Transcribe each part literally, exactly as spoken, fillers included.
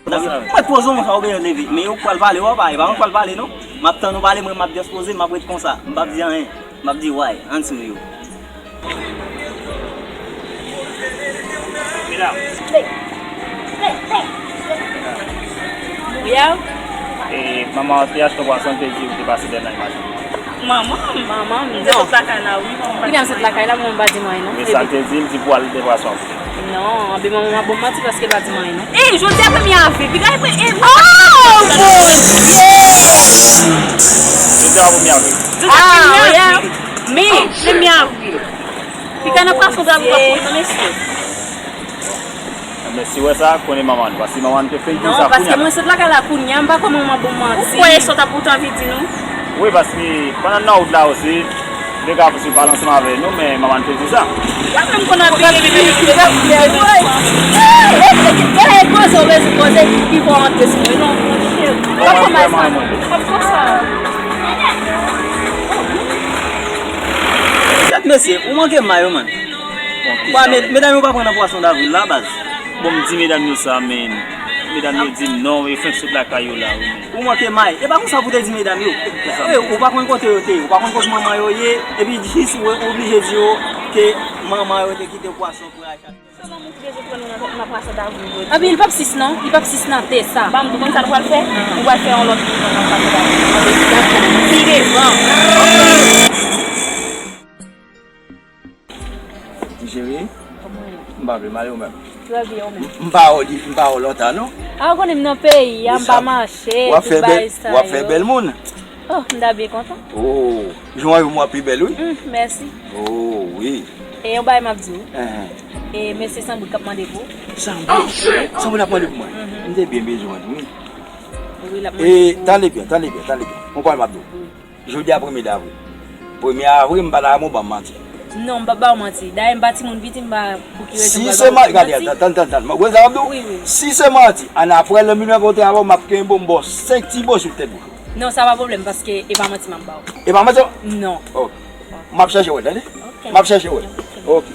Mwen poze yon sa ou bezwen leve. Men yo pral pale, w ap pale. E pa mwen pral pale, non. M ap tann ou pale, mwen m ap just poze, m ap ret konsa. M p ap di anyen. M ap di, way, ann sou yo. Medam. Wi, a? E, manman an te achte pwason, te di ou te pase dènye maten. Manman, manman, m te sot lakay la, wi. Kounya m sot lakay la, manman m pa di m anyen, non. Men sa l te di, l di pou al de pwason. Non, anben manman m ap ban m manti paske l pa di m anyen, non. Ey, jodi a premye avril, piga e pre-, e, oh, Bondye! Jodi a premye avril. Jodi a premye avril. Men, premye avril. Piga nan pwason, piga pou pwason, mesye. Men si w wè sa, konnen manman nou, paske manman nou te fè l di sa kounya. Non, paske mwen sot lakay la kounya, m pa kwè manman ban m manti. Ou kwè e sa w t ap, ou t anvi di nou? Wi, paske pandan n nan wout la osi, m te ka swiv pale ansanm avè nou, men manman nou te di sa. Mwen menm konn anpil, anpil, anpil, anpil. Ey, ey, ey, poze, w bezwen poze, pi fò antre sou mwen, non. Bon, mwen, mwen, mwen, mwen. Gad mesye, ou manke may wi, man. Bon, kisa? Medam yo pa pran nan pwason davril la, baz. Bon, m di medam yo sa, men medam yo di m non, yo fenk sot lakay yo la, wi, men. Ou manke may. E pa konsa pou te di medam yo. E, ou pa konn kote yo te ye, ou pa konn kote manman yo ye, epi jis ou oblije di yo ke manman yo te kite pwason pou y al chache. Se lanmou ki bezwen pran nou nan, nan pwason davril jodi. Anben, li p ap sis non, li p ap sis nan te sa. Ban m di w konn sa nou pral fè? Nou pral fè yon lòt vizyon nan pwason davril. Anben, dakò. Pi devan. Ti cheri, kòman w ye? M pa pi mal, ou menm? Trè byen, ou menm? M, m pa wè w di, m pa wè w lontan, non. A, ou konnen m nan peyi a, m pa mache, tout bagay sa yo. W ap fè bèl moun. Oh, m ta byen kontan. Oh, jan w ap pi bèl, wi. Mm, mèsi. Oh, wi. E yon bagay m ap di w. Enhen. E mesye Sanbout k ap mande pou ou. Sanbout? Sanbout ap mande pou mwen? Mhm. M te byen bezwen l, wi. Wi, l ap mande pou ou. E, tande byen, tande byen, tande byen. Yon pawòl m ap di w. Wi. Jodi a premye davril. Premye avril, m pa ta renmen w ban m manti. Non, m p ap ba w manti. Dayè, m pa timoun piti, m pa pou ki rezon m pral ba w manti. Si se manti, gade, tann, tann, tann, tann. Ou konn sa m ap di w? Wi, wi. Si se manti, ann apre lè m vin rankontre avè w, m ap kenbe w, m ba w senk ti bò sou tèt bouch ou. Non, sa pa pwoblèm, paske e pa manti m ap ba w. E pa manti? Non. Ok. M ap chèche w, tande? Ok. M ap chèche w. Ok. Ok.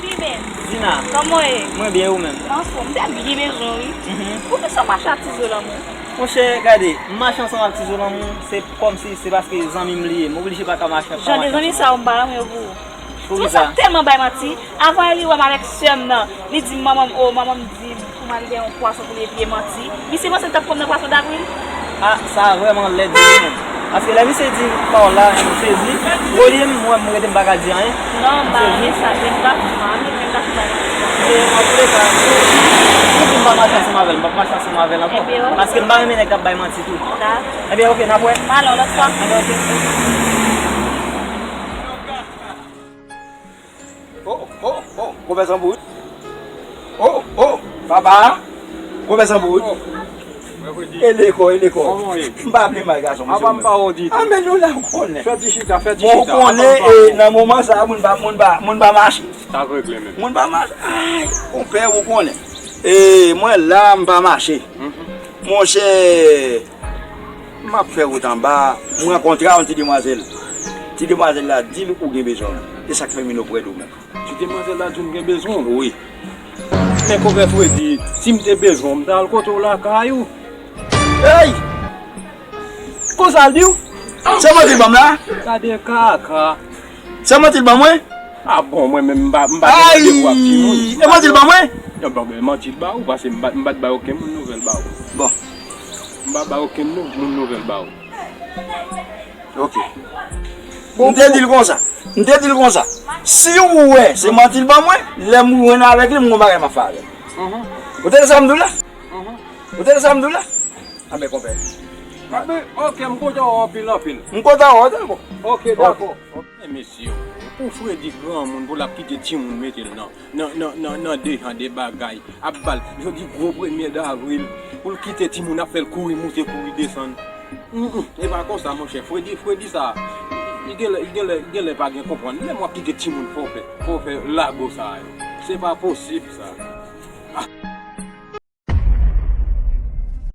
Steven. Zina. Kòman w ye? Mwen byen, ou menm? Anfòm. M te byen bezwen w, wi. Mhm. Poukisa w mache ak ti zo lanmou? Monchè, gade, m mache ansanm ak ti zo lanmou, se kòmsi se paske zanmi m li ye. M oblije pa ka mache ansanm ak zanmi sa yo, m pa renmen yo pou ou. Poukisa? Ti zo sa tèlman bay manti. Avan yè li wè m avèk sè m nan, li di m manman m, o, manman m di m pou m al gen yon pwason pou li epi e manti. Misye panse m t ap pran m nan pwason davril? A, sa vrèman lèd wi menm. Paske lè misye di pawòl la, m sezi. Olye m, mwen, m rete m pa ka di anyen. Non, m pa renmen sa, men m pa, m pa renmen, men m pa fè bagay. Men antouleka, si, si w di m pa mache ansanm avè l, m p ap mache ansanm avè l ankò. Paske m pa renmen nèg k ap bay manti tou. Ebyen, oke, n ap wè. M ale yon lòt fwa. Ebyen, oke. Oh, oh, oh, konpè Sanbout. Oh, oh, papa. Konpè Sanbout. Oh. E lekò, e lekò. Kòman w ye? M pa ple may gason, mesye. Apa m pa wè w ditou? A, men nou la, ou konnen. Fè ti chita, fè ti chita. Bon, ou konnen, e, nan moman sa a, moun pa, moun pa, moun pa mache. Sa regle menm. Moun pa mache. Ay, konpè, ou konnen. E, mwen la, m pa mache. Mhm. Monchè, m ap fè wout anba, m rankontre a yon ti demwazèl. Ti demwazèl la di l ou gen bezwen m. E sa k fè m vin oprè de w menm. Ti demwazèl la di w m gen bezwen w? Wi. Men konpè Fredi, si m te bezwen w, m ta al kote w lakay ou. Ey! Konsa l di w? Se manti l ban m la? Gade kaka. Se manti l ban mwen? A bon, mwen menm m pa, m pa gen randevou ak timoun. Ay! E manti l ban mwen? Non, bon, men manti l ba ou, paske m pa, m pa t bay okenn moun nouvèl ba ou. Bon. M pa bay okenn nou, moun nouvèl ba ou. Ok. M te di l konsa. M te di l konsa. Si ou wè se manti l ban mwen, lè m jwenn avèk li, m gon bagay m ap fè avè l. Mhm. Ou tande sa m di w la? Mhm. Ou tande sa m di w la? Anben, konpè. Anben, ok, m kontan wè w anpil, anpil. M kontan wè w, tande bon. Ok, dakò. Men mesye, pou Fredi granmoun, pou l ap kite timoun mete l nan, nan, nan, nan, nan de jan de bagay, ap ba l, jodi gwo premye davril, pou l kite timoun ap fè l kouri moute, kouri desann. Mm, mm, e pa konsa, monchè. Fredi, Fredi sa, li genlè, li genlè, li genlè pa gen konprann. Lè m wè w ap kite timoun fè w fè, fè w fè lago sa yo. Se pa posib, sa.